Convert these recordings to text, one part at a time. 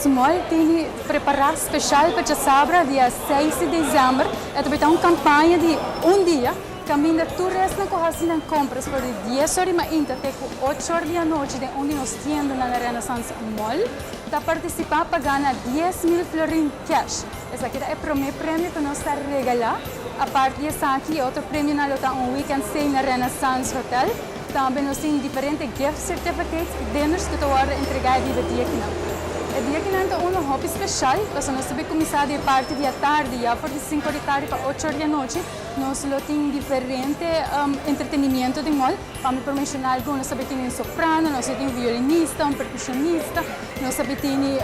Renaissance Mall tin prepara special pa diasabra, dia 6 di december. E ta un campaña di un dia, caminda tur esnan cu haci nan compras for di 10 or di mainta te 8 or di anochi den un di nos tienda na Renaissance Mall, ta participa pa gana 10 mil florin cash. Esaki ta e prome premio cu nos ta regala. Aparte di esaki, otro premio nan ta un weekend stay na Renaissance Hotel. Tambe nos tin diferente gift certificates y dinners cu ta wordo entrega e dia aki nan. E dia aki nan ta un hopi special, pasobra nos tambe cuminsa di parti di atardi, ya for di 5 or di atardi pa 8 or di anochi, nos lo tin diferente entretenimento den mall. Pa mi por menciona algun, nos tambe tin un soprano, nos tin un violinista, un percusionista, nos tambe tin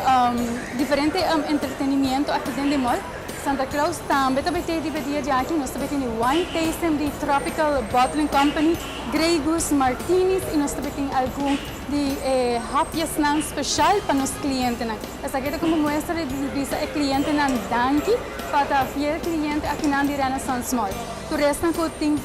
diferente entretenimento aki den mall. Santa Claus tambe tambe tin e dia aki, nos tambe tin wine tasting di Tropical Bottling Company, Grey Goose Martinis y nos tambe tin algun di hapjes nan special pa nos clientenan. Esaki ta como muestra di bisa e clientenan danki pa ta fiel cliente aki na di Renaissance Mall. Tur esnan cu tin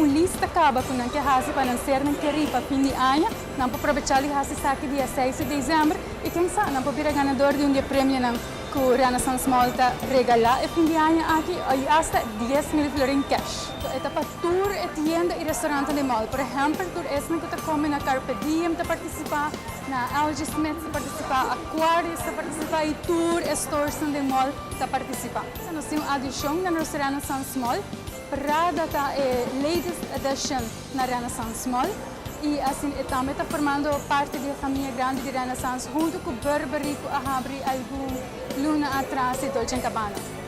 un lista caba cu nan kier hasi pa nan sernan keri pa fin di aña, nan por aprovecha y hasi esaki dia 6 di december y ken sabi, nan por bira ganador di un di premio nan cu Renaissance Mall ta regala e fin di aña aki y hasta 10 mil florin cash. E ta pa tur e tienda y restaurant di mall. Por ehempel, tur esnan cu ta come na Carpe Diem ta participa, na LG Smith ta participa, Aquarius ta participa y tur stores di mall ta participa. Nos tin un adicion na nos Renaissance Mall. Prada ta e latest addition na Renaissance Mall. Y asina, tambe ta formando parti di e famia grandi di Renaissance hunto cu Burberry, cu a habri algun luna atras, y Dolce Gabbana.